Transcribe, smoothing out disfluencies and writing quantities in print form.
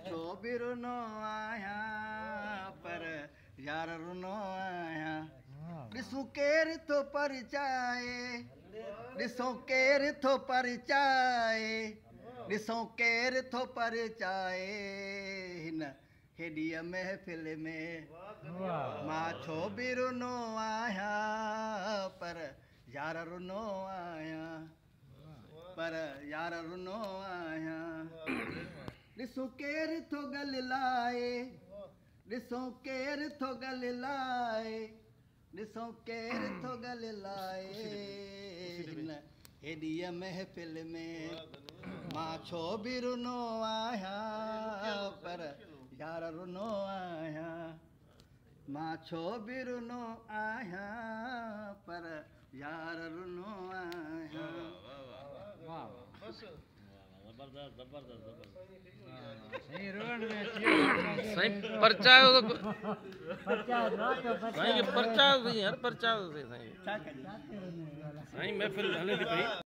छो बि रुनो आहियां पर यार रुनो आहियां। ॾिसूं केरु थो परचाए, ॾिसो केरु थो परचाए, ॾिसो केरु थो परचाए हिन हेॾीअ महफ़िल में। मां छो बि रुनो आहियां पर यार रुनो आहियां, पर यार रुनो आहियां। ॾिसो केरु थो गल लाए, ॾिसो केरु थो गल लाए, ॾिसो केरु थो गल लाए हिन हेॾीअ महफ़िल में। मां छो बि रुनो आहियां पर यार रुनो आहियां, मां छो बि रुनो आहियां पर यार रुनो आहियां। जबरदस्त जबरदस्त जबरदस्त। साईं परचायो तो साईं के परचायो सही यार, परचायो सही साईं। साईं महफ़िल हले थी पई।